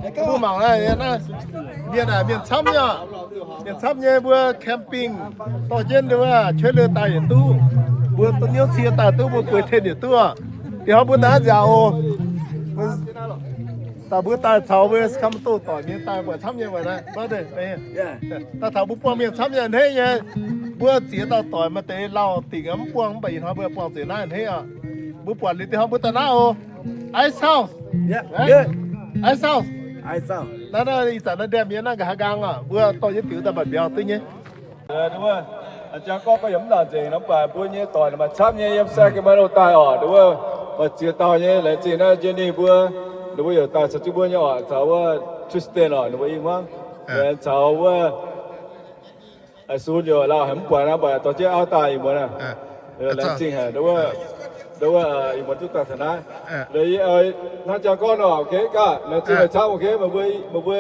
Mbuo mangc naaiv, mienh aah, mienh camv nyei. Mienh camv nyei, mbuo camping dorh jienv nduov, cuotv liuz daaih yietc duqv, mbuo niouv cie daaih duqv, mbuo gueix ten yietc duqv. Dinh hnoi mbuo daaih nziaauc oc. Daaih mbuo daaih taux mbuo camv doh doic mienh daaih buatc camv nyei mv baac naaiv, daaih taux mbuo buangh mienh camv nyei a'hneiv nyei. Mbuo ziex dauh doic maaih deix lauh dingc mv buangh, mv baac ih hnoi mbuo buangh zuqc naaiv a'hneiv oc. Mbuo buatc liuz dinh hnoi mbuo daaih naaiv oc. Ice House. Ice House. Naaiv, naaiv ih zanc naaiv ndemh yie naaiv nqa'haav nqaang oc, mbuo dorh jienv diuh daaih mbatc mbiauz duqv nyei. Jang gorngv yaac mv nangc nzengc nor, mv baac mbuo nyei doic maaih camv nyei yiem Sacramento daaih oc. Ninh mbuo maaih ziex dauh nyei, laengz zingh naaiv Jenny mbuo, ninh mbuo yaac daaih caux jienv mbuo nyei oc, caux wuov Tristan oc, ninh mbuo i hmuangv, laengz caux wuov Sun yaac lauh haic mv buatc naaiv, mv baac dorh jienv auv daaih ih muonz aah. Laengz zingh haic, wuov, wuov ih muonz duqv daaih taux naaiv. Hnangv jang gorngv nor, ok gaav, laengz zingh haic camv, ok, meih mbuo, meih mbuo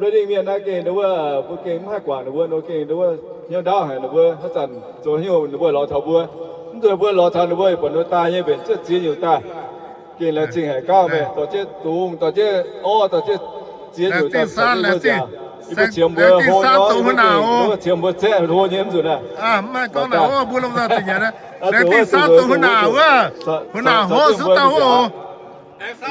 Reading mienh naaiv gengh wuov, mbuo gengh mv haih guangc ninh mbuo, ninh mbuo gengh wuov hnyouv ndaauv haic, ninh mbuo haaix zanc zoux haaix nyungc ninh mbuo lorz taux mbuo. Mv zuqc mbuo lorz taux ninh mbuo, buatc ninh mbuo daaih nyei mbenc zieqv ziex nyungc daaih. Gengh laengz zingh haic gaav meih, dorh jienv dungz, dorh jienv orv, dorh jienv ziex nyungc daaih caux jienv mbuo nziaauc. Yie mbuo qiemx mbuo hlo nyei, mbuo qiemx mbuo zaeqv hlo nyei mv nzunc naaiv. Mbuo lomh nzoih zingh nyei naaiv. Laengz zingh saauv zuqc huin naaic wuov, huin naaic hlo suqv dauh wuov oc.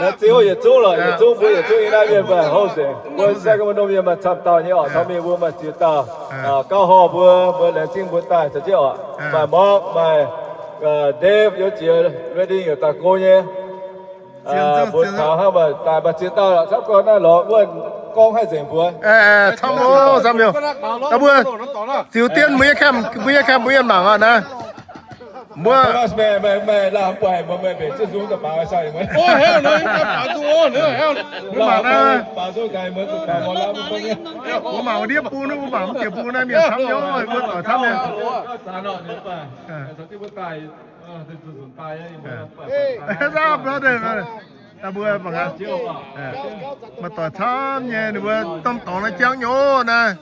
Laengz zingh yietc zungv lorqc, yietc zungv mbuo yietc zungv yiem naaiv mienh maaih hov nzengc. Mbuo Sacramento mienh maaih camv dauh nyei oc, taux mingh mbuo maaih ziex dauh. Gauh horh mbuo, mbuo laengz zingh mbuo daaih caux jienv oc. Maaih Mark, maaih Dave, youz jiex Reading yaac daaih go nyei. Mbuo taux hnangv maaih daaih maaih ziex dauh lorqc, camv gorngv naaiv lorz wuov gorngv haih nzengc mbuo. Camv oc, camv oc. Mbuo ziux dien mbuo nyei camp, mbuo nyei camp mbuo yiem mangc oc naaiv. Mbuo mbuo mangc ndiev bung naaiv, mbuo mangc mv jiex bung naaiv, mienh camv nyei, mbuo doic camv nyei. Mbuo mangc gaax, maaih doic camv nyei, ninh mbuo domh dorngx naaiv jangv nyei naaiv.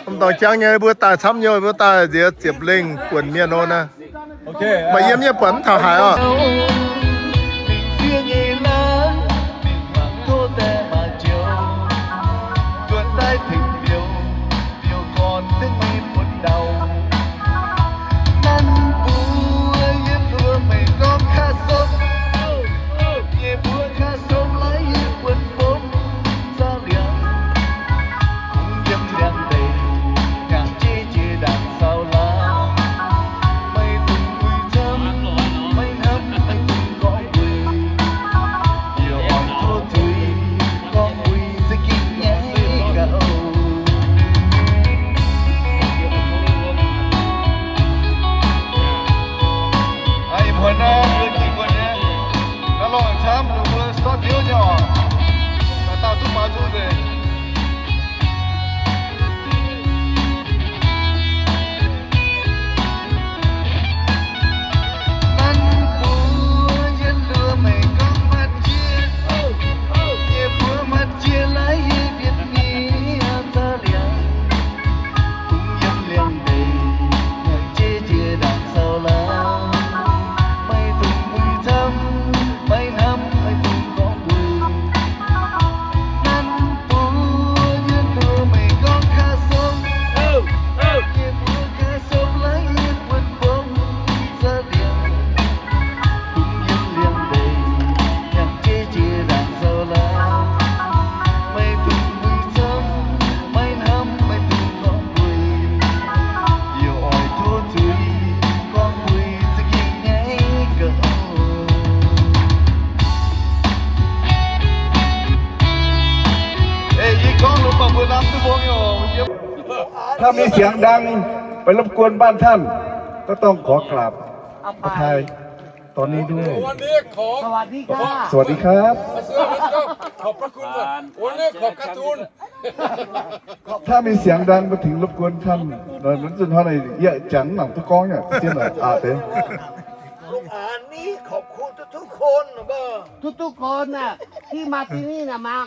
Domh dorngx jangv nyei, mbuo daaih camv nyei, mbuo daaih nziex ziepc lengh buonc mienh nor naaiv. Maaih yiem nyei buatc mv taux haaix oc.ถ้ามีเสียงดังไปรบกวนบ้านท่าน ก็ต้องขอกราบขออภัยตอนนี้ด้วย สวัสดีค่ะ สวัสดีครับ ขอบพระคุณค่ะ วันนี้ขอบพระคุณ ถ้ามีเสียงดังมาถึงรบกวนท่าน เอ่อ นั้นจะเท่าไหร่ เยอะจังหนังทุกกองเนี่ย เสียงหน่อย อ่า เต้ ลูกอ่านนี้ขอบคุณทุกๆคนนะเบ้อ ทุกๆคนน่ะ ที่มาที่นี่น่ะ มา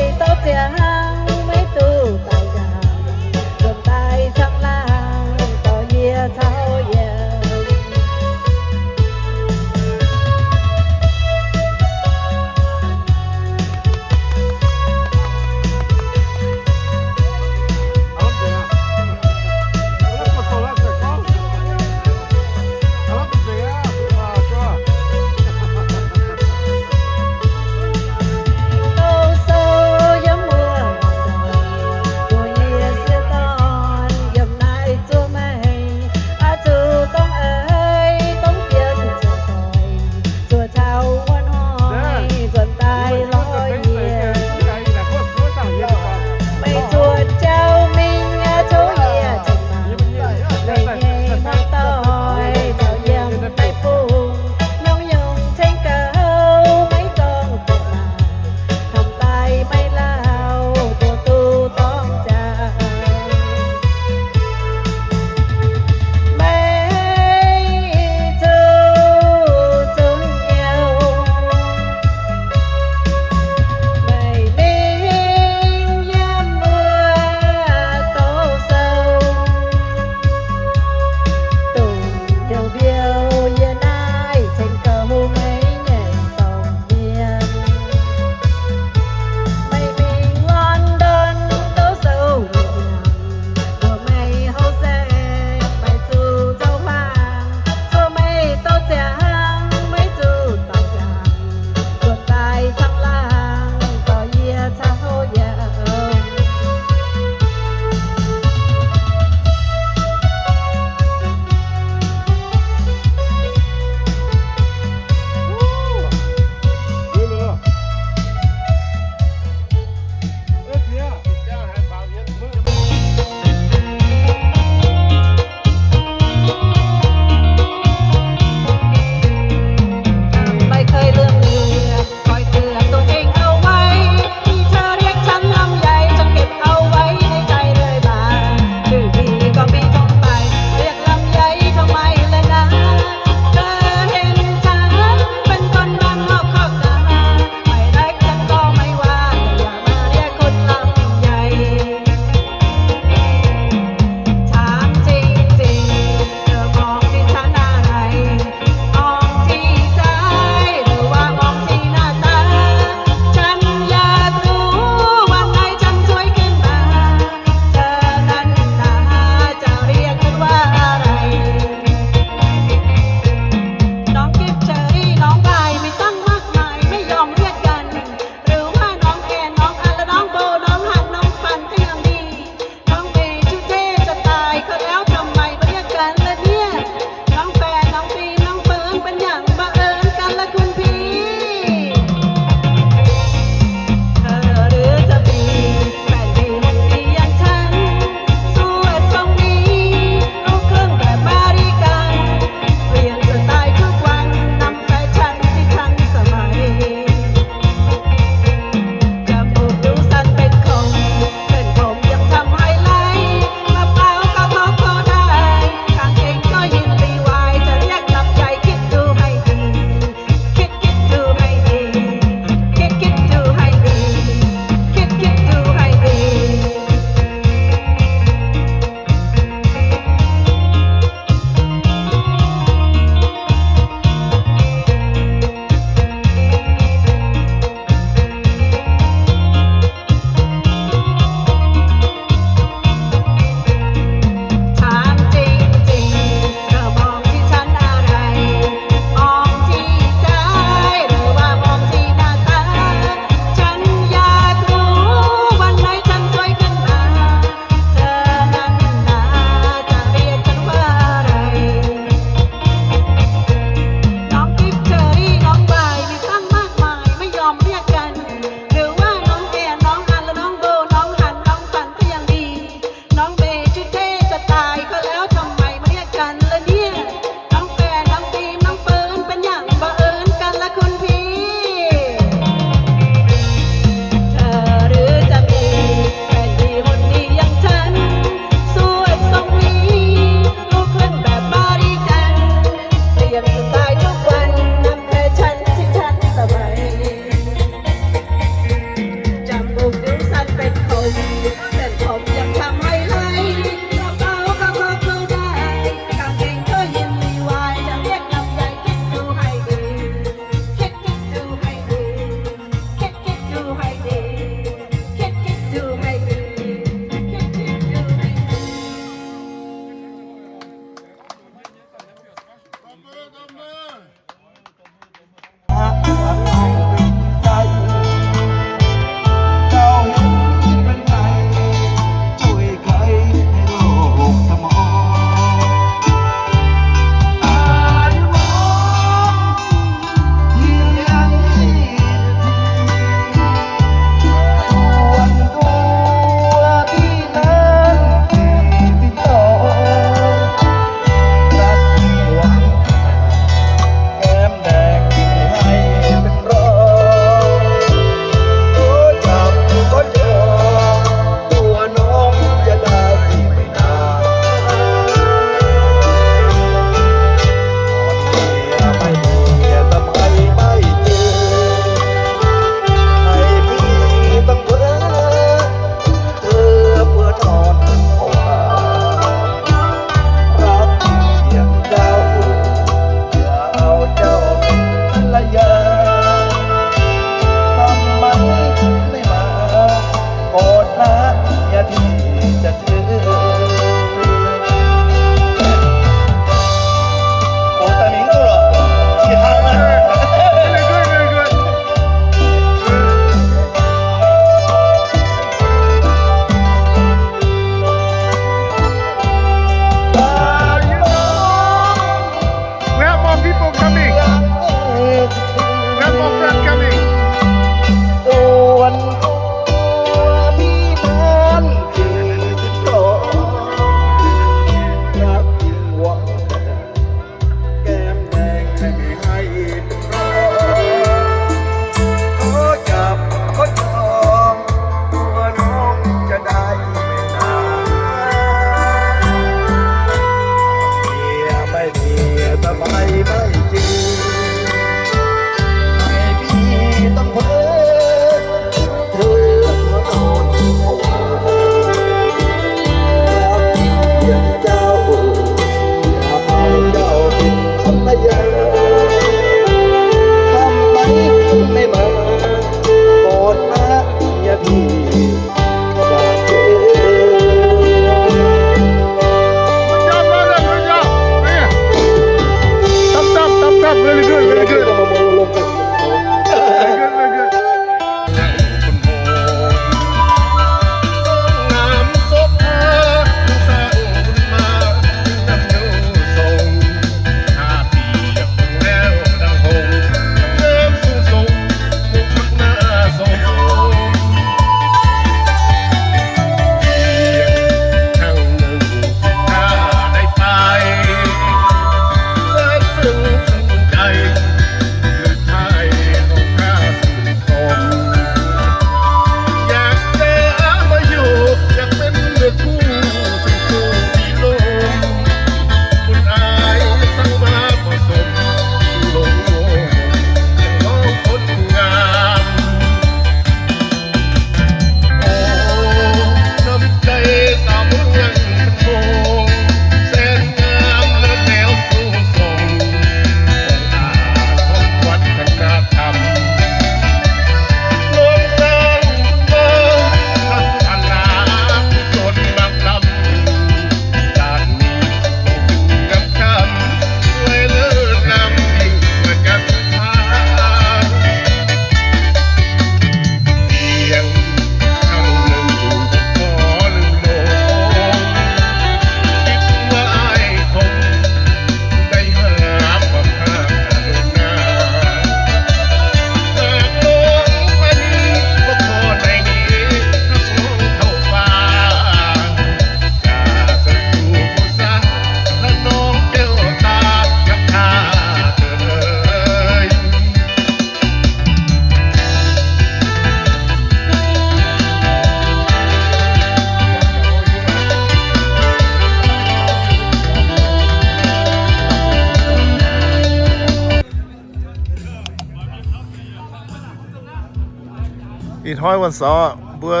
Ih hnoi wuov sou mbuo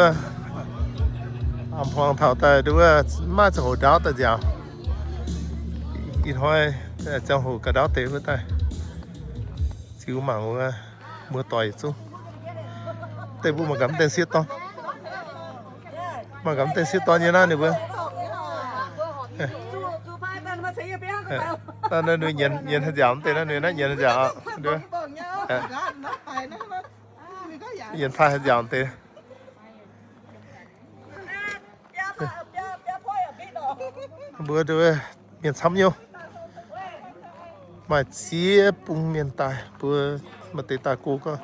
a'hmuangx taux daaih nduov maiv maaih ziangh hoc ndaauv daaih nziaauc. Ih hnoi ziangh hoc gauh ndaauv deix mbuo daaih ziux mangc wuov muoz-doic yietc zungv. Deix mbuo mangc gaax mv deix sieqv dorn, mangc gaax mv deix sieqv dorn nyei naaiv ninh mbuo. Nyienz, nyienz haaix nziaauc mv deix naaiv, ninh naaiv nyienz haaix nziaauc. Nyienz haaix nziaauc mv deix. Mbuo mienh camv nyouh, maaih ziex bung mienh daaih, mbuo maaih deix daaih go gau,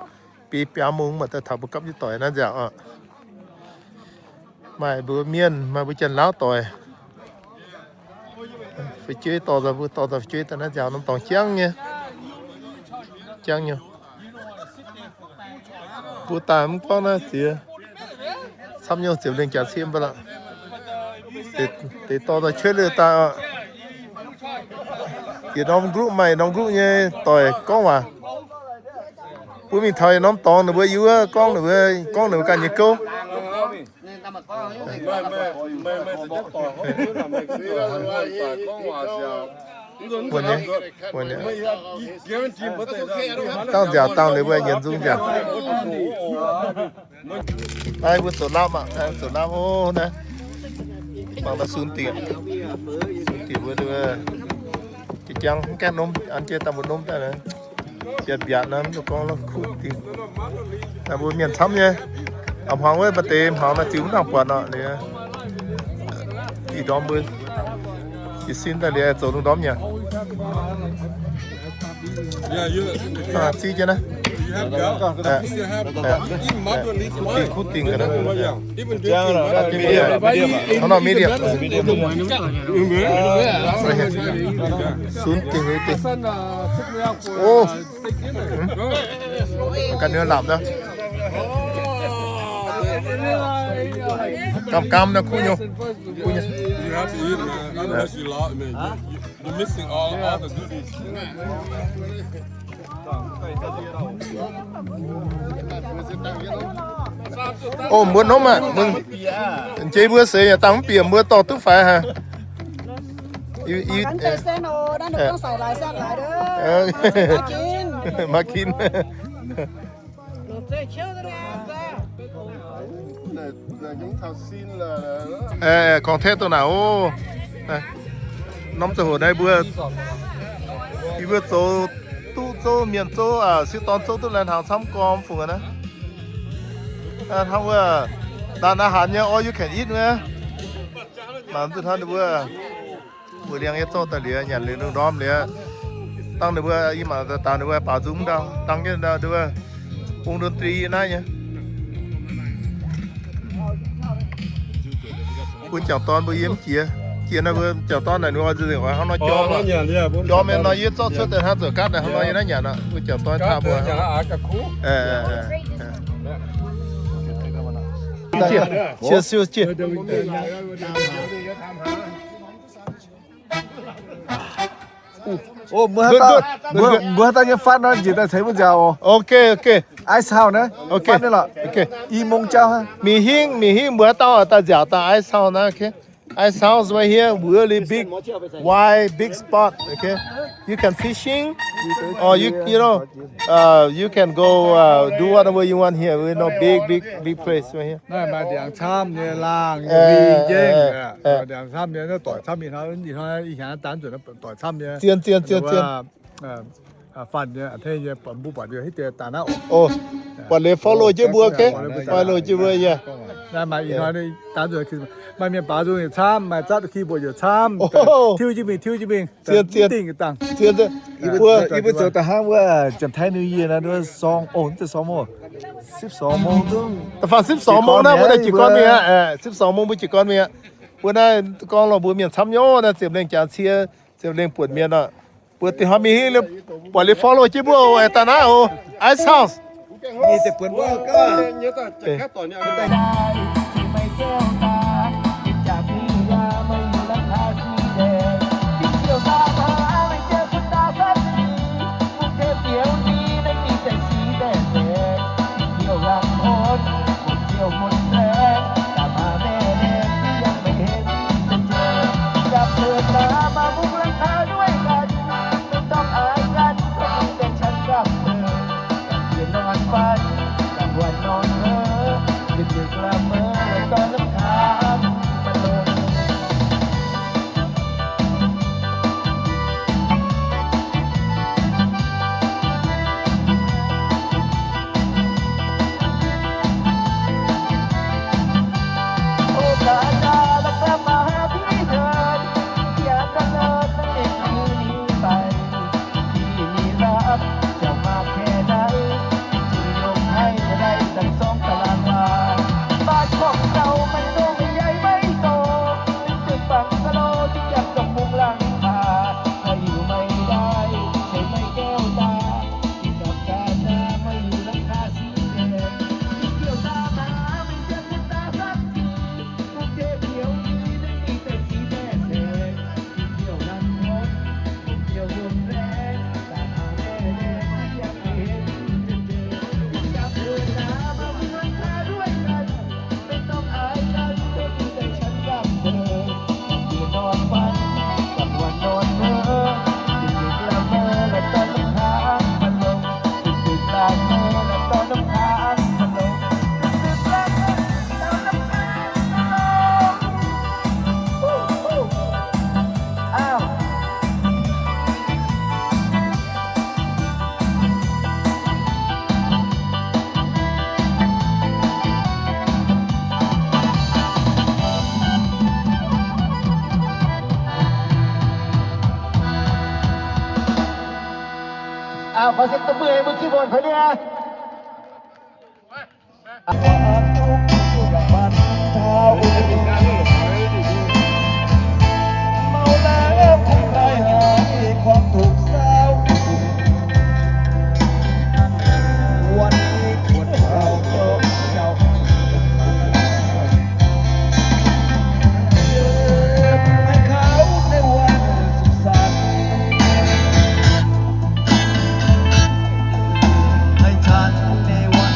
biaa mungz maaih deix taux mbuo gapv jienv doic naaiv nziaauc oc. Maaih mbuo mienh, maaih mbuo Janx-Lauv doic, fu'jueiv dorh nzauh, mbuo dorh nzauh fu'jueiv daaih naaiv nziaauc norm dorngx jangv nyei, jangv nyei. Mbuo daaih mv gorngv naaiv ziex camv nyouh ziepc lengh jaax cie mv baac lorqc. Deix dorh nzauh cuotv liuz daaih oc. Yietc norm group maaih yietc norm group nyei doic gorngv waac. Mbuo mingh taux yietc norm dorngx ninh mbuo yiem wuov gorngv ninh mbuo, gorngv ninh mbuo ganh nyei gouv. Wuov nyei, wuov nyei. Dangh nziaauc dangh liuz mbuo nyienz zungv nziaauc. Naaiv mbuo zoux laapv aqv, zoux laapv oc naaiv. Mangc naaiv sunx dingc, sunx dingc mbuo jiex jangv mv gaengh norm, an jienv daaih mbuo norm daaih naaiv. Biatc mbiatc naaiv mv zuqc gorngv lorqc, kuv dingc. Naaiv mbuo mienh camv nyei. A'hmuangx wuov maaih deix hmuangx naaiv ziux mv nangc buatc nor, liuz ih ndorm mbuo jiez sin daaih liuz zoux lungh ndorm nyanc. Ziv jienv naaiv. Kuv dingc, kuv dingc ga'naaiv. Hnangv nor medium. Sunx dingc, dingc. O, ganh nyei lamc naaiv. Gamh gamh naaiv kuv nyei, kuv nyei. O, mbuo norm aqv, mbuo, jiex mbuo seix yaac dangh mv bieqc, mbuo dorh duqv faix haic. Maiv ginv. Gorngv tengx duqv naaic oc. Norm ziangh hoc naaiv mbuo, yie mbuo zoux duqv zouv, mienh zouv, sieqv dorn zouv duqv lai-hnaangx camv gormx fungc aqv naaiv. Hnangv wuov, daan aqv, hnaanx nyei all you can eat wuov. Mangc duqv hnangv ninh mbuo mbuox liangx nyei zorqv daaih liuz nyanc liuz lungh ndorm liuz, dangh ninh mbuo yie mangc daaih ninh mbuo baaux nzung ndau, dangh jienv ndau ninh mbuo bung ndon dri naaiv nyei. Mbuo jangc dorn mbuo yiem jiex, jiex naaiv mbuo jangc dorn naaic ninh oix nzengc oix hnangv nor jorm, jorm nyei nor yie zorqv cuotv daaih hnangv zoux gaatv naaiv hnangv nor yie naaiv nyanc aqv, mbuo jangc dorn taaih mbuo. Cheers, cheers, cheers. O, mbuo haaix dauh, mbuo haaix dauh nyei fatv nor, njiec daaih ceix mbuo nziaauc oc. Ok, ok. Ice house naaiv, fatv naaiv lorqc. Ok. I mungz jauv hnangv. Mingh hingv, mingh hingv mbuo haaix dauh daaih nziaauc daaih ice house naaiv, ok. Ice house right here, really big, wide, big spot, ok. You can fishing, or you, you know, uh, you can go, uh, do whatever you want here. We know big, big, big place right here. Naaiv maaih ndiangx camv nyei laangh nyei, mingh jengv. Maaih ndiangx camv nyei, naaiv doic camv, ih hnoi, ih hnoi, ih hnyangx daan nzunc doic camv nyei. Zien, zien, zien, zien. Fanh nyei, a'hneiv nyei, mbuo buatc nyei, hitv deix daaih naaiv oc. Buatc liuz follow jienv mbuo, ok? Follow jienv mbuo, yie. Naaiv maaih ih hnoi daan nzunc, maaih mienh baaux nzung yietc camv, maaih zatv keyboard yietc camv. Tiuv jienv mingh, tiuv jienv mingh. Zien, zien. Dingh dangh. Zien, zien. Yie mbuo zoux daaih hnangv wuov Janx-Taiv New Year naaiv, song, o, mv zeiz song mong, sipv song mong zungv. Da'faanh sipv song mong naaiv mbuo naaiv jiez gorn mingh aqv. Sipv song mong mbuo jiez gorn mingh aqv. Mbuo naaiv gorngv lorh mbuo mienh camv nyei naaiv, ziepc lengh jaax cie, ziepc lengh buonc mienh oc. Mbuo dingh hnoi mingh hingv liuz, buatc liuz follow jienv mbuo oc, daaih naaiv oc. Ice House. ขอเสียงตบมือให้เพื่อนคีย์บอร์ดคนนี้นะ เมาแล้วคงได้หายความทุกข์เศร้า วันนี้ปวดร้าวเพราะเจ้า ให้เขาในวันสุขสันต์ ให้ฉันในวัน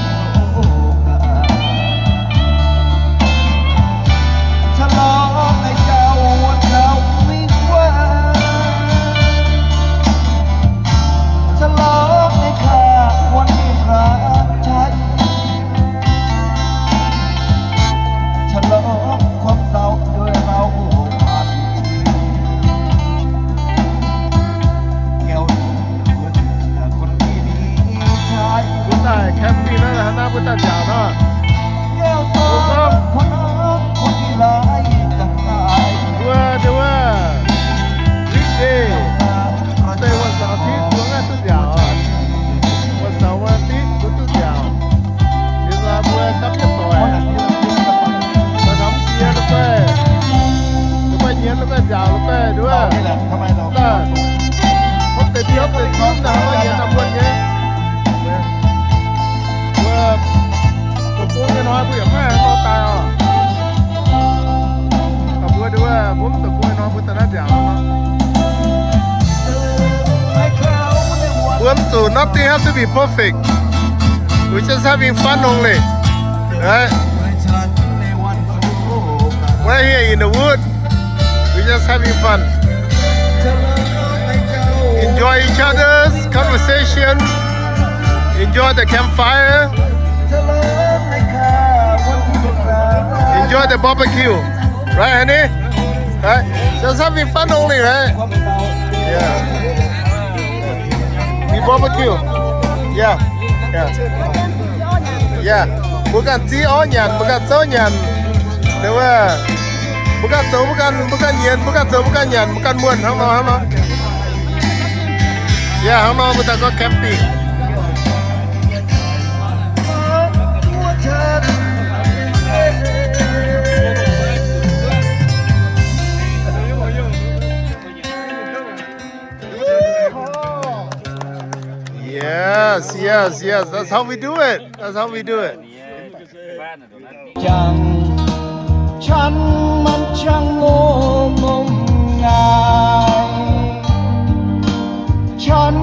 โศกา ฉลองให้เจ้าวันเจ้ามีวัน ฉลองให้ข้าวันที่รักใช้ ฉลองความเศร้าด้วยเราผ่าน แก้วหนึ่งเพื่อคนที่ดีใช้ Mbuo daaih camping naaiv, haaix nor mbuo daaih nziaauc nor. แก้วสองคนรักคนที่ร้ายจะตาย Mbuo, mbuo, weekday, se wuonh saux อาทิตย์ mbuo maiv duqv nziaauc. Wuonh saux wuonh อาทิตย์ mbuo duqv nziaauc. Ih zanc mbuo dapv jienv doic, doic norm jiex la'guaih, la'guaih nyienz, la'guaih nziaauc, la'guaih nduov. Mbuo deix biopv deix zunv naaic, mbuo nyienz daaih buonc nyei. Mbuo zoux gong nyei hnoi mbuo yaac maiv nor daaih oc. Mbuo nduov, mbuo mv zoux gong nyei hnoi mbuo daaih naaiv nziaauc. Mbuo mv zuqc, nothing has to be perfect. We just having fun only. Right? Right here in the wood, we just having fun. Enjoy each other's conversation. Enjoy the campfire. Enjoy the barbecue. Right, honey? Right? Just having fun only, right? Yeah. We barbecue. Yeah. Yeah. Yeah. Mbuo ganh zieqv orv nyanc, mbuo ganh zouv nyanc. Mbuo ganh zoux mbuo ganh, mbuo ganh nyienz, mbuo ganh zoux mbuo ganh nyanc, mbuo ganh muonh hnangv nor, hnangv nor. Yeah, hnangv nor mbuo daaih gorngv camping. Yes, yes, yes. That's how we do it. That's how we do it. จัง ฉันมันช่างโง่งมงาย ฉัน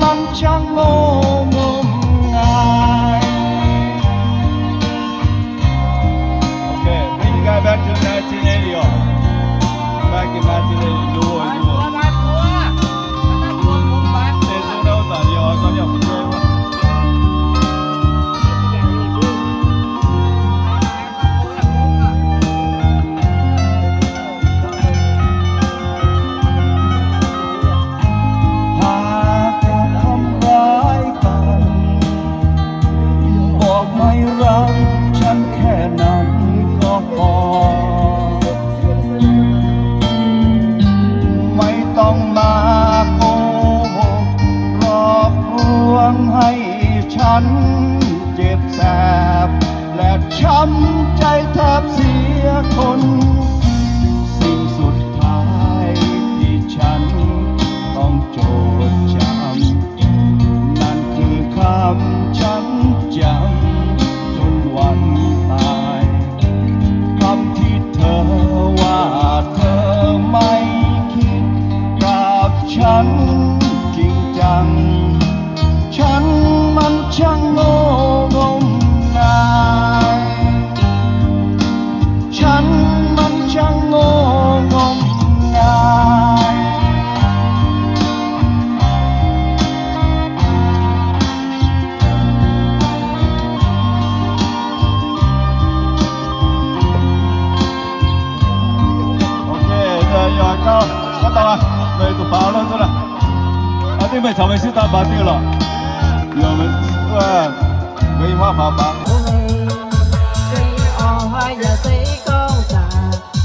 มันช่างโง่งมงาย Okay, bring you guys back to nineteen eighty. Back in nineteen eighty, you were, you were. หากว่าทำร้ายกัน บอกไม่รักฉันแค่นั้นก็พอ ไม่ต้องมาโกหก หลอกลวงให้ฉันเจ็บแสบ และช้ำใจแทบเสียคน สิ่งสุดท้ายที่ฉันต้องจดจำ นั่นคือคำฉันจำจนวันตาย คำที่เธอว่าเธอไม่คิดกับฉันจริงจัง ฉันมันช่างโง่งมงาย ฉันมันช่างโง่งมงาย Okay, the, your, your, what the, where to follow to the, I think my time is not bad, you know. You know, uh, where you want to follow. 哦，哎呀，谁讲啥？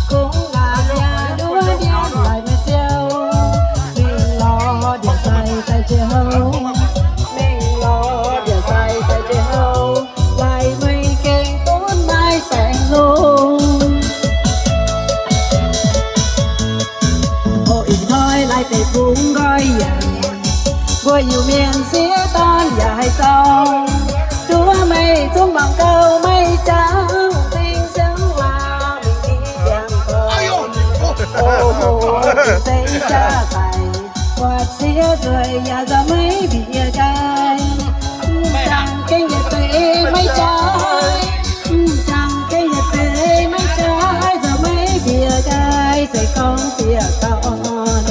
公啊呀，我娘来没叫，你老的在在叫。Deic-bung nqoi yaac, mbuo Iu-Mienh sieqv dorn yaac haih zorng. Nduov meih zungv mangc gauh meih jangx, zingh siang waac mingh di ndiangx gorn. O, zinh jaa daic, buatc sieqv nzueic yaac nzauh maiv mbiec nqaai. Mv jangx gengh yietc deix maiv jaaix, mv jangx gengh yietc deix maiv jaaix, nzauh maiv mbiec nqaai, se gorngv bieqc dorn.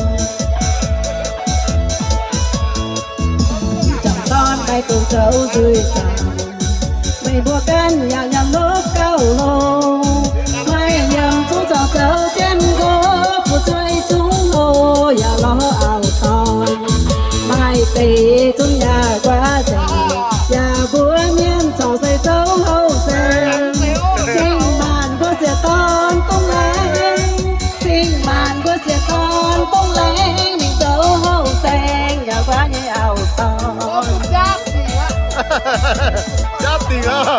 M'jangc dorn maiv dungx zoux nzuih zaangc, meih mbuo ganh yaac nyanc lopv gauh longx. Maiv yiem zungv corc zoux jienv nqox, fu'jueiv zungv hlo yaac lorz auv-dorn. Maaih deix zungv yaac guaav nzengc, yaac mbuo mienh corc se zoux houh saeng. Cing-maanc mbuo sieqv dorn dongh laengz, cing-maanc mbuo sieqv dorn dongh laengz, mingh zoux houh saeng yaac guaav nyei auv-dorn. Jaav dingc aqv.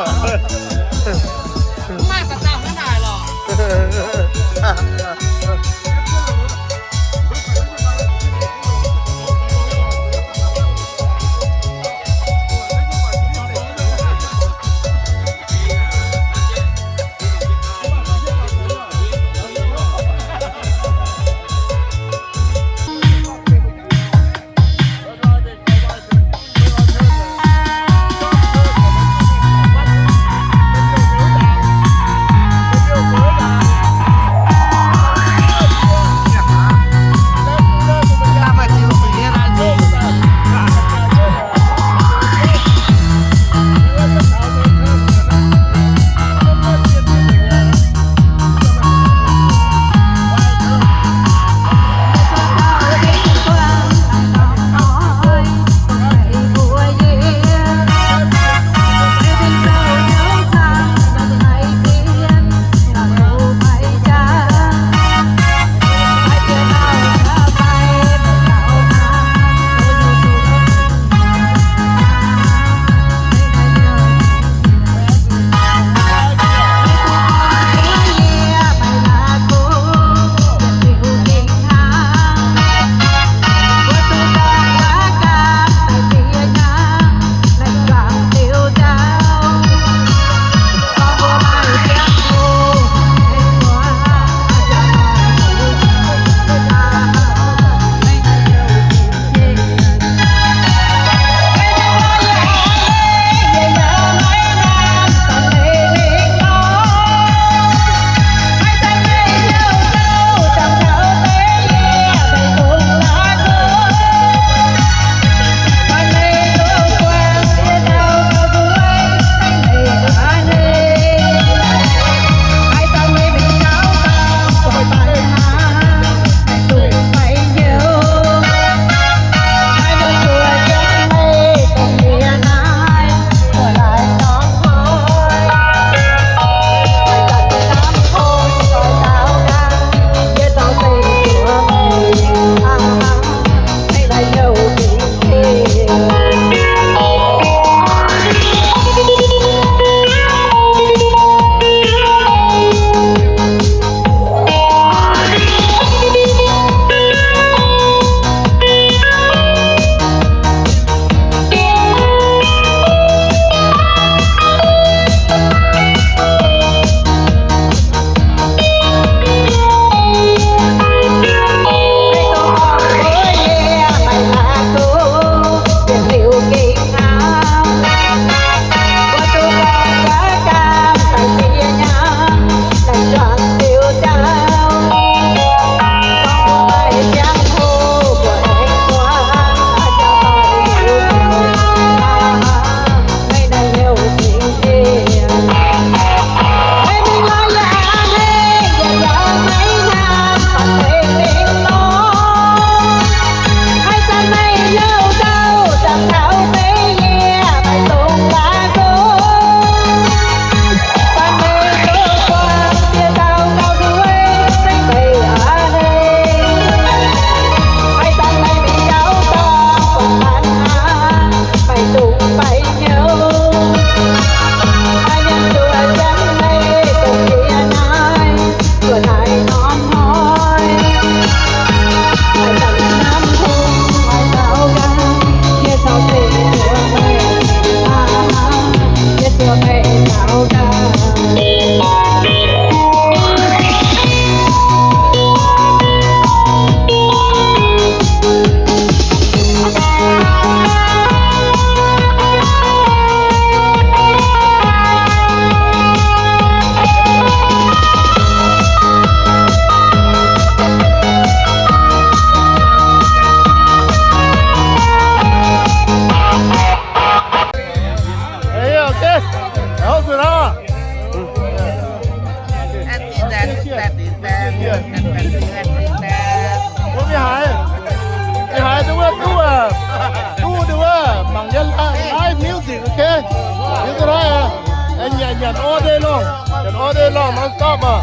All day long, and all day long, non-stop maah.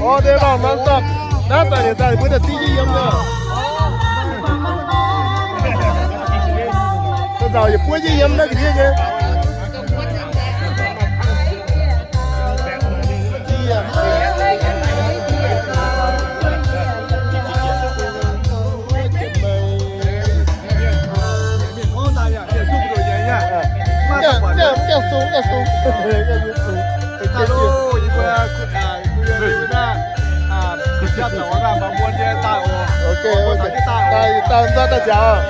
All day long, non-stop. Naaiv zanc yietc zanc mbuo daaih div jienv yiem nyei. Zanc yietc buov jienv yiem naaiv ga'ndiev nyei. Ok, ok. Daaih, daaih nzanc daaih nziaauc.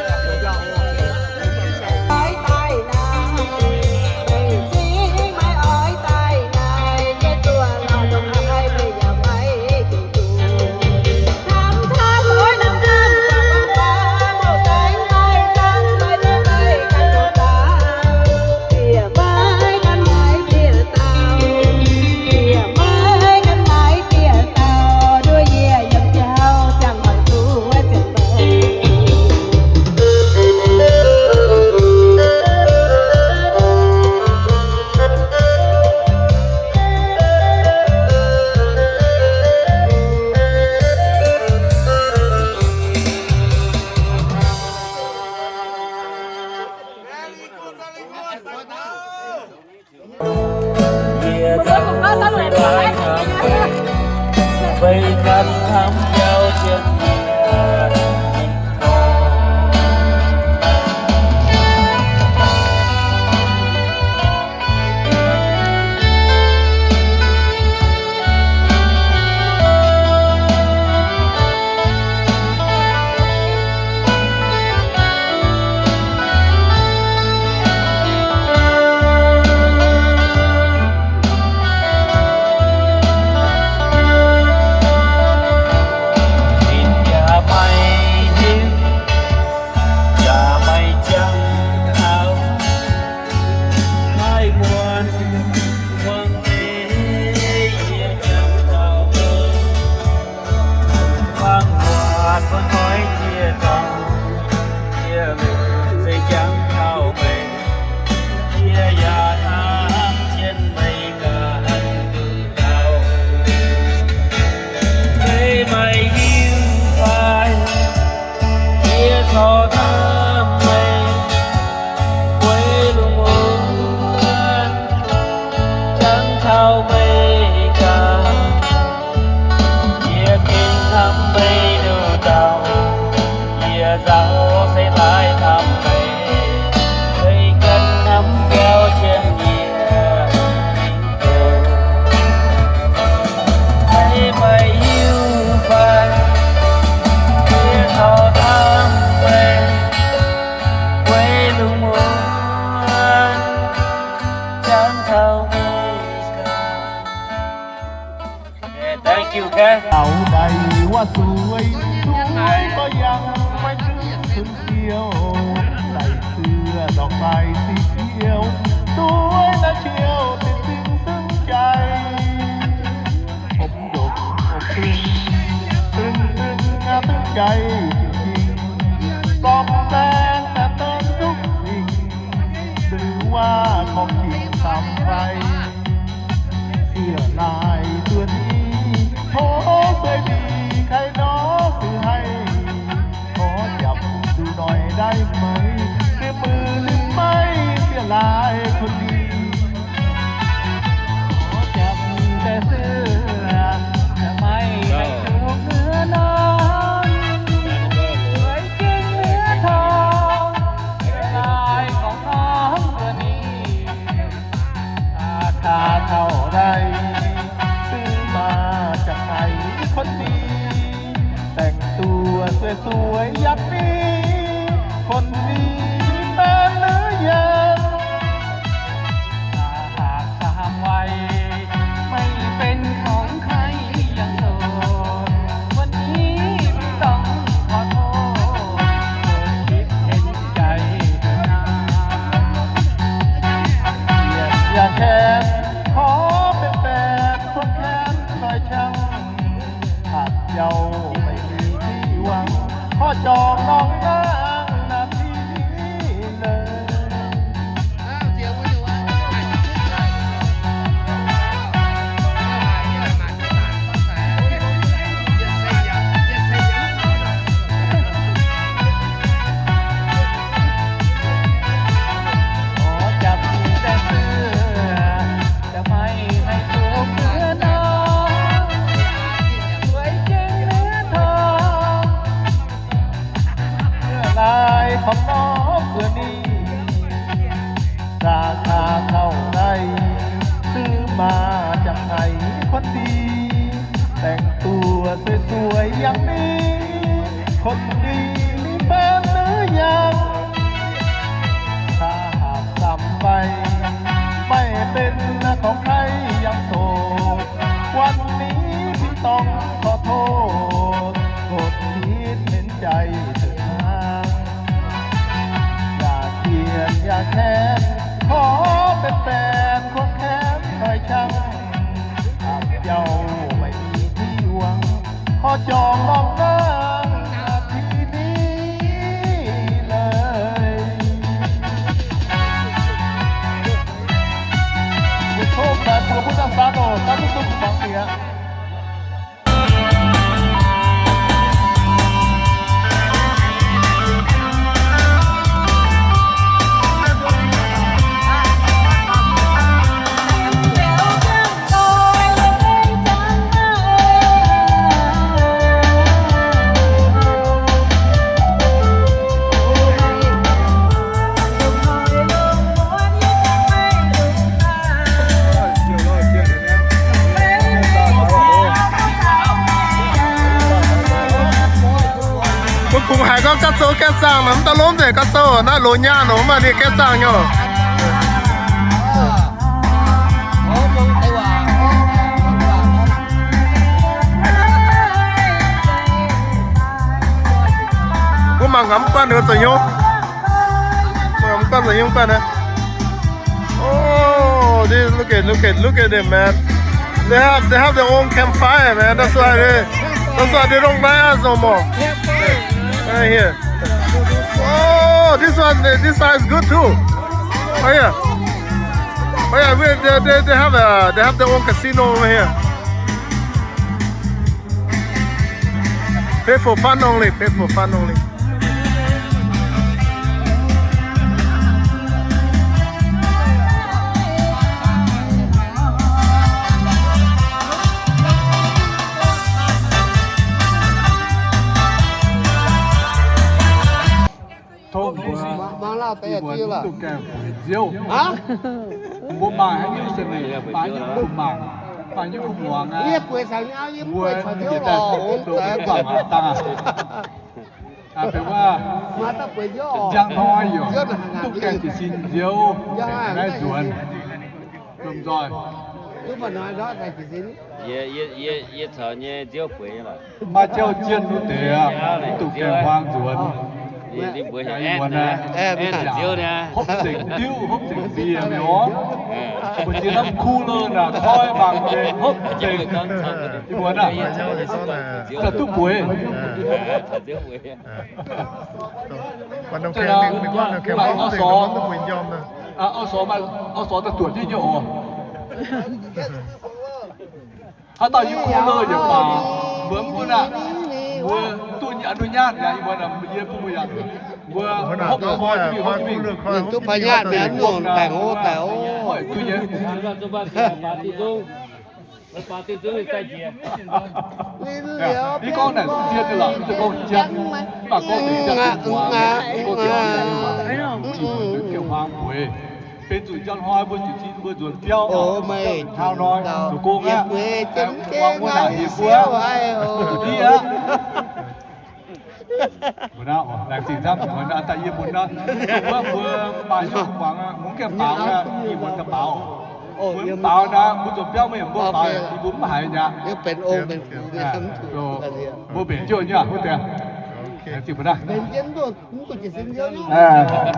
Thank you, okay. Taux daic wuov suiv, suiv gorx yangh maiv zuqc sun siou, daic suiv ndorqc daaih sic siou, duqv naaiv siou dinh dinh sung jai. Hopv ndopv hopv dinh, dinh dinh aqv dinh jai jing-jing, sorpc baeng daaih daaih duqv singx, duqv waac korv-jiex camv fai. Sieqv naaic duqv ni, tov sueih dingc kaaix nor suiv haih, korv japc duqv noic ndaaiv maiv, se muiz liuz maiv sieqv laaix kun dingc. Korv japc daaih se maiv haih duqv muoz norm, sueih jiex muoz torngv, sieqv naaic gorngv norm duqv ni. Aa, taux daaih, duqv maaih jangx haic kuonx dingc, daengx duqv sueih sueih yaac mingh, kuonx dingc mingh baeqv la'yietv. Aa, haaix camv waaic maiv benx gorngv kaiv yangh zoux, wuov ni mv dongh korv tov, butv gitv henv jai naaiv. Yaac kaenx korv benx baeqc, kuonx kaenx doix qangx, hatc jauv maiv hiuv wangc, korv jorngx norm naaiv naaiv ti lei. อย่างนี้ คนดีมีแฟนหรือยัง ถ้าหากต่ำไป ไม่เป็นของใครยังโสด วันนี้พี่ต้องขอโทษ โปรดคิดเห็นใจเถิดนะ อย่าเกลียดอย่าแค้น ขอเป็นแฟนควงแขนหน่อยช่าง หากเจ้าไม่มีที่หวัง ขอจองล่องหน้าที่นี้เลย Mbuo tov mbuo Laengz Zingh Hungh mangc bieqc. Mbuo kungx haiz gorngv gapv zoux gaengh zaangh nor, mv daaih lomv nzengc gapv zoux naaiv loz nyaanh nor, mv maaih ninh gaengh zaangh nyei. Mbuo mangc gaax mv guanh ninh zoux hnyouv. Mv guanh zoux hnyouv mv guanh naaiv. Oh, this, look at, look at, look at them, man. They have, they have their own campfire, man. That's why they, that's why they don't like us no more. Right here. Oh, this one, this side is good too. Oh yeah. Oh yeah, we, they, they, they have a, they have their own casino over here. Pay for fun only, pay for fun only. Tov mbuo, mbuo duqv gaengh bueix nziouv. Mbuo maaih haaix nyungc se mingh, maaih haaix nyungc kuh mangc, maaih haaix nyungc kuh muangx aqv. Mbuo yietc daaih duqv mbuo guangc dangh aqv. Benx wuov, njang hnoi yaac duqv gaengh jiez sin nziouv naaiv nzuonx. Lomh nzoih. Yie, yie, yie caux nyei nziouv bueix nyei lorqc. Maaih jauv-jien wuov deix aqv, duqv gaengh huaang nzuonx. Ih muonz naaiv, hopv nzengc diuv, hopv nzengc mbie mingh orv. Mbuo ziex hnamv kuv lou naaic, koi mangc deix hopv nzengc. Ih muonz naaiv, daaih duqv bueix. Auv sorc, auv sorc daaih duotc jienv nyei oc. Haaix dauh yie kuv lou yietc baac mbuo mv bun aqv. Mbuo duqv nyaanh, duqv nyaanh yaac yie mbuo yie bun mbuo yaac mbuo hopv koi mingh, hopv mingh. Duqv paaix nyaanh mi'aqv, mv nongc baengc o daic o. Ih gorngv naaic zien nyei lorqc, mv zeiz gorngv jien. Mv baac gorngv deix jien, gorngv deix jien, gorngv deix jien, gorngv deix jien, benx zuqc njang hnoi mbuo zuqc cin mbuo nzuonx biauv, hnangv nor zoux gong aqv, muangx mbuo naaic heuc mbuo, zuqc ndiev aqv. Mbuo naaiv oc, laengz zingh camv, mbuo naaiv daaih yie mbuo naaiv, mbuo, mbuo maaih hnyouv muangx, mbuo mv gaengh baaux, yie mbuo daaih baaux. Mbuo mv baaux naaiv, mbuo nzuonx biauv mbuo yaac mbuo mv haiz mi'aqv. Mbuo mbenc jiouv nyei aqv, huv deix. Laengz zingh mbuo naaiv.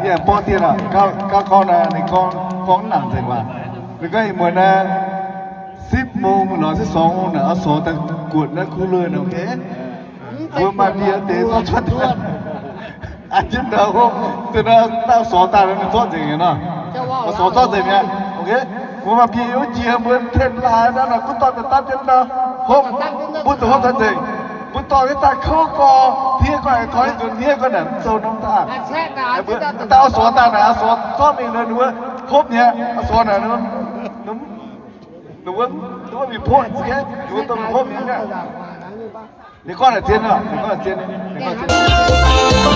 Yie borqv dieh aqv, gauh gorngv naaiv, ninh gorngv, gorngv nangc nzengc waac. Ninh gorngv ih muonz naaiv, sipv mong lorz sipv sorng mong naaic, auv sorc daaih guotc naaiv kuv luonh, ok. Mbuo maaih mbie deix zorqv cuotv. Aa, jienv ndau hopv, deix naaiv auv sorc daaih nor, ninh zorqv nzengc nyei nor. Auv sorc zorqv nzengc mi'aqv, ok. Mbuo maaih mbie yiem wuov jiex, mbuo ten laaix naaiv nor, gunv dorn daaih dapv jienv ndau hopv. Mbuo zuqc hopv cuotv nzengc. Mbuo dorh jienv daaih kouv gorx, hniev gorx, aengx toi nzuonx hniev gorx naaic, mv zoux norm daaih. Daaih auv sorc daaih naaic, auv sorc zorqv mingh nor, ninh mbuo hopv mi'aqv. Auv sorc naaic, ninh mbuo, ninh mbuo mingh hopv, ninh mbuo dongh hopv mi'aqv. Ninh gorngv naaic zien, ninh gorngv naaic zien, ninh gorngv naaic zien.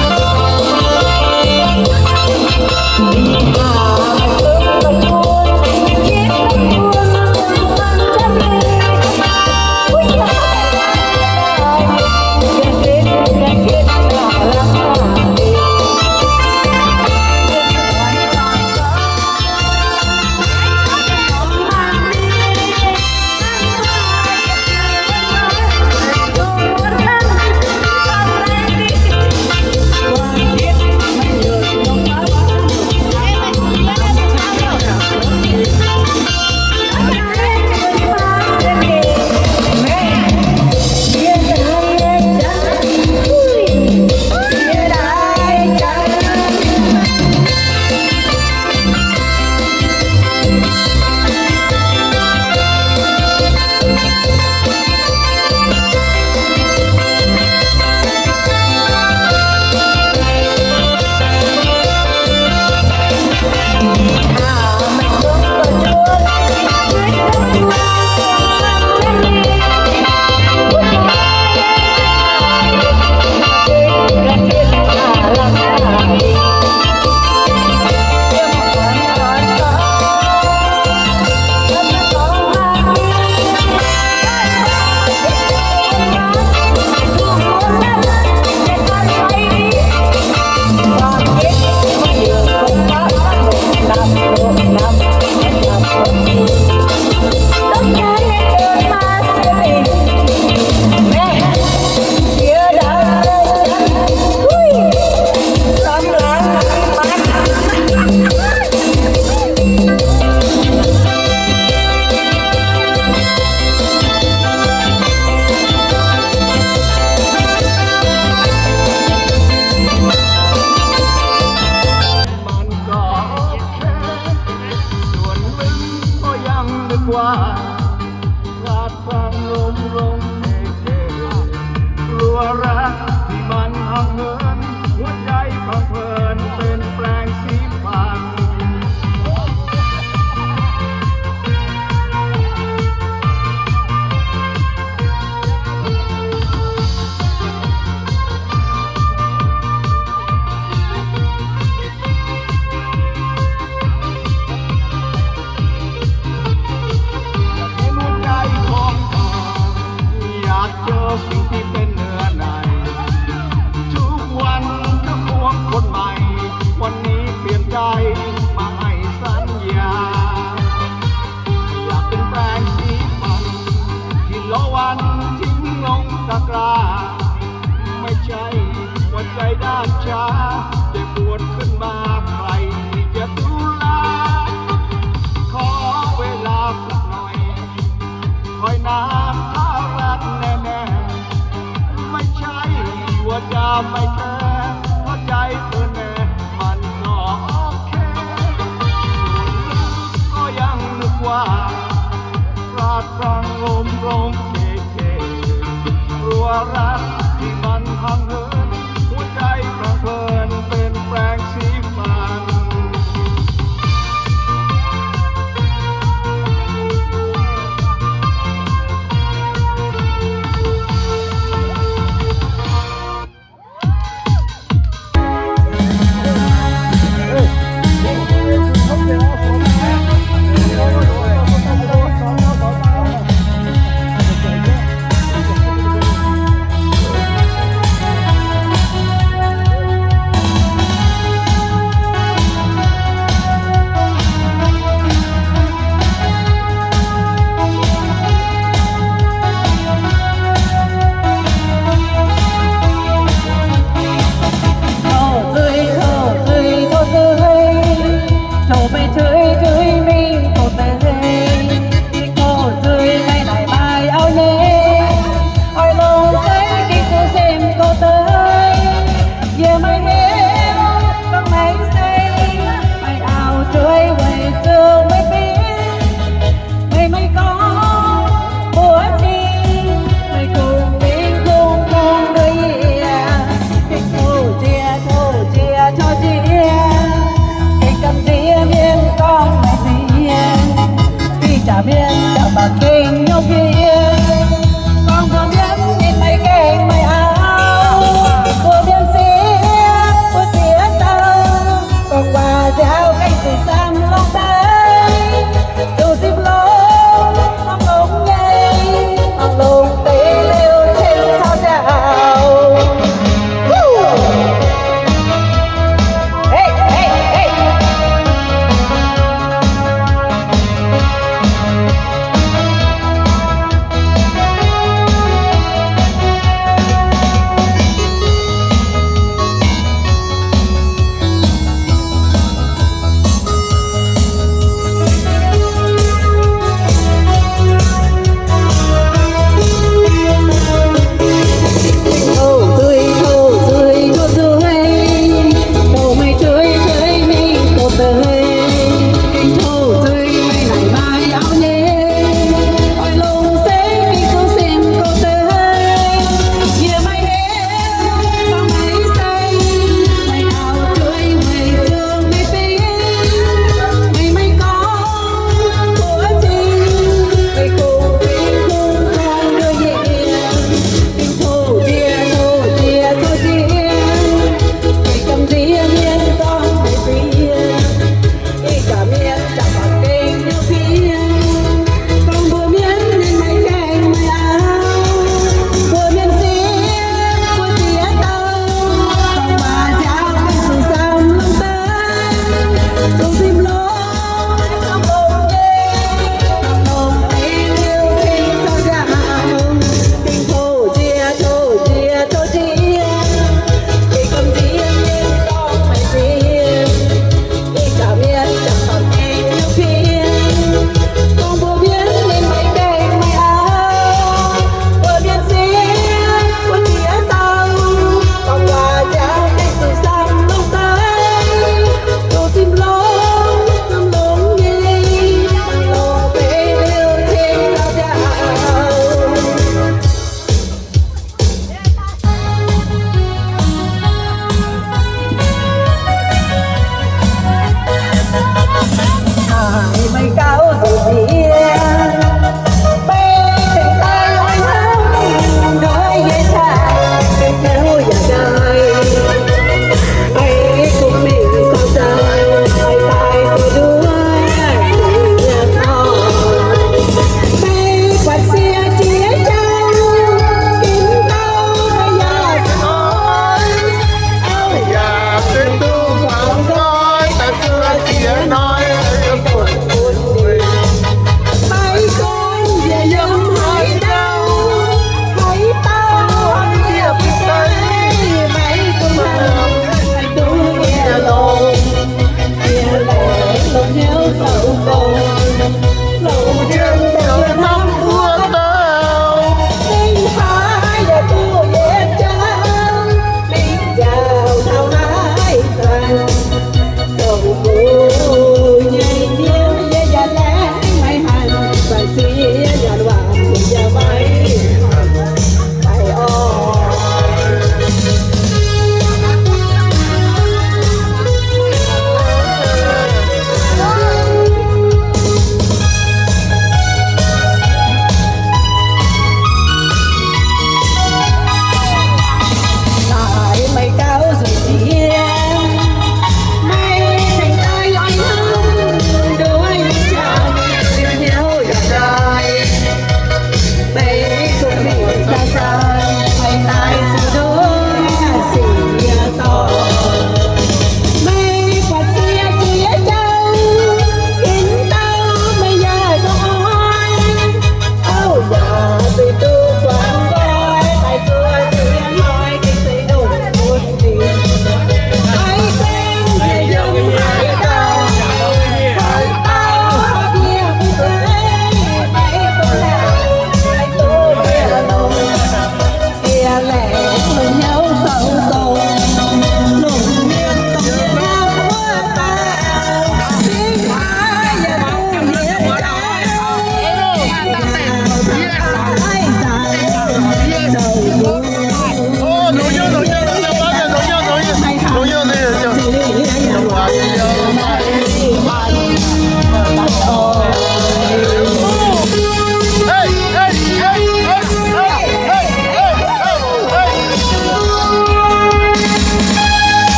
ไม่ใช่หัวใจด้านช้า เจ็บปวดขึ้นมาใครจะดูแล ขอเวลาสักหน่อย คอยน้ำท่ารักแน่ๆ ไม่ใช่ว่าจะไม่แคร์ เพราะใจเธอแน่ มันก็โอเค ส่วนลึกก็ยังนึกว่า พลาดพลั้งล้มลงเกเก กลัวรักที่มันห่างเหิน หัวใจพลังเพลินเป็นแปลงสีฟัน เ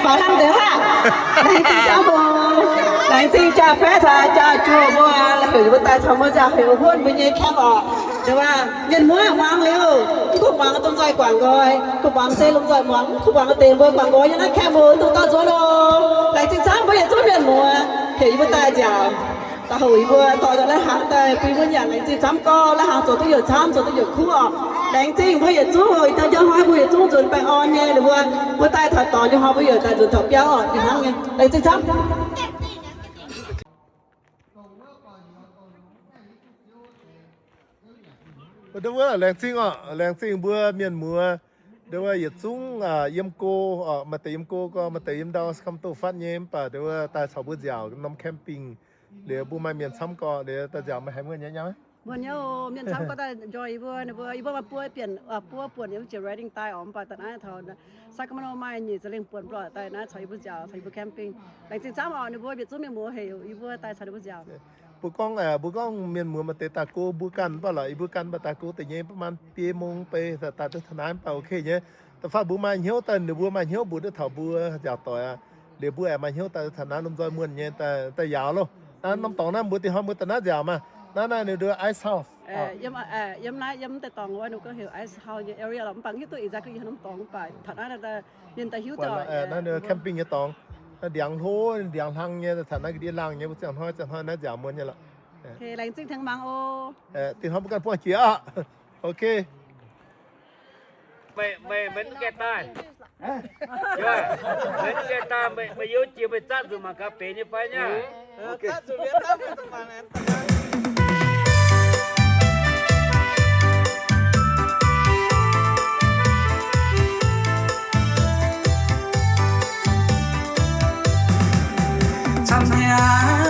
Hnangv deix hnangv. Laengz zingh jaa-mbuo, laengz zingh jaa-baeqv caux jaa-juoh mbuo, heuc yie mbuo daaih caux mbuo nziaauc heuc huotv mbuo nyei camp orqc. Nduov, mienh muoz muangx liuz, mv kuv muangx domh nzoih guangc nqoi, kuv muangx se lomh nzoih muangx, mv kuv muangx deix mbuo guangc nqoi nyei naaiv camp mbuo dongh dauh nzuonx oc. Laengz zingh camv mbuo yietc zungv mienh muoz, heuc yie mbuo daaih nziaauc. Da'houc yie mbuo dorh nzunc lai-hnaangx daaih bun mbuo nyanc. Laengz zingh camv gorngv lai-hnaangx zoux duqv youc camv, zoux duqv youc kuv orqc. Laengz zingh mbuo yietc zungv oc, ih dauh njang hnoi mbuo yietc zungv nzunc baengh orn nyei, ninh mbuo, mbuo daaih taux dorngx njang hnoi mbuo yaac daaih nzunc taux biauv orqc, fih hnangv nyei. Laengz zingh camv. Nduov wuov, laengz zingh orqc, laengz zingh mbuo mienh muoz. Nduov wuov yietc zungv yiem go, maaih deix yiem go gorngv, maaih deix yiem ndau se gorngv doh fatv nyei, mv baac nduov wuov daaih caux mbuo nziaauc norm camping. Liuz mbuo maaih mienh camv gorqv, liuz daaih nziaauc meih haiz muonh nyei nyei. Muonh nyei oc, mienh camv gorngv daaih enjoy yie mbuo, ninh mbuo, yie mbuo maaih buo bienh, buo buonc yiem jiex riding daaih orqc, mv baac daaih naaiv taux Sacramento maaih nyic ziepc lengh buonc mbuo daaih naaiv caux yie mbuo nziaauc, caux yie mbuo camping. Laengz zingh camv orqc, ninh mbuo yietc zungv mienh muoz heuc yie mbuo daaih caux ninh mbuo nziaauc. Mbuo gorngv, mbuo gorngv mienh muoz maaih deix daaih go mbuo ganh, mv baac lorqc yie mbuo ganh mv baac daaih go deix nyei ประมาณ biei mong beiz daaih duqv taux naaiv mv baac ok nyei. Da'faanh mbuo maaih hnyouv daaih, ninh mbuo maaih hnyouv mbuox duqv taux mbuo nziaauc doic aqv. Liuz mbuo aengx maaih hnyouv daaih taux naaiv lomh nzoih muonh nyei daaih nziaauc loh. Naaiv norm dorngx naaiv mbuo dinh hnoi mbuo daaih naaiv nziaauc maah. Naaiv naaiv ninh mbuo ice house. Yiem naaiv, yiem deix dorngx wuov ninh mbuo gorngv heuc ice house nyei area lorqc, mv baac hiuv duqv exactly haaix norm dorngx, mv baac taux naaiv mienh daaih hiuv duqv. Naaiv ninh camping nyei dorngx, ndiangx hlo, ndiangx hlang nyei, taux naaiv ga'ndiev laangh nyei, mbuo ziangh hnoi ziangh hnoi naaiv nziaauc muonh nyei lorqc. Laengz zingh tengx mangc oc. Dinh hnoi mbuo ganh buangh jiex aqv. Ok. Meih, meih, meih mv gaengh daaih. Meih mv gaengh daaih, meih, meih youh jiex meih zatv nzunc mangc gaax benx nyei fai nyei. Camv haic aqv.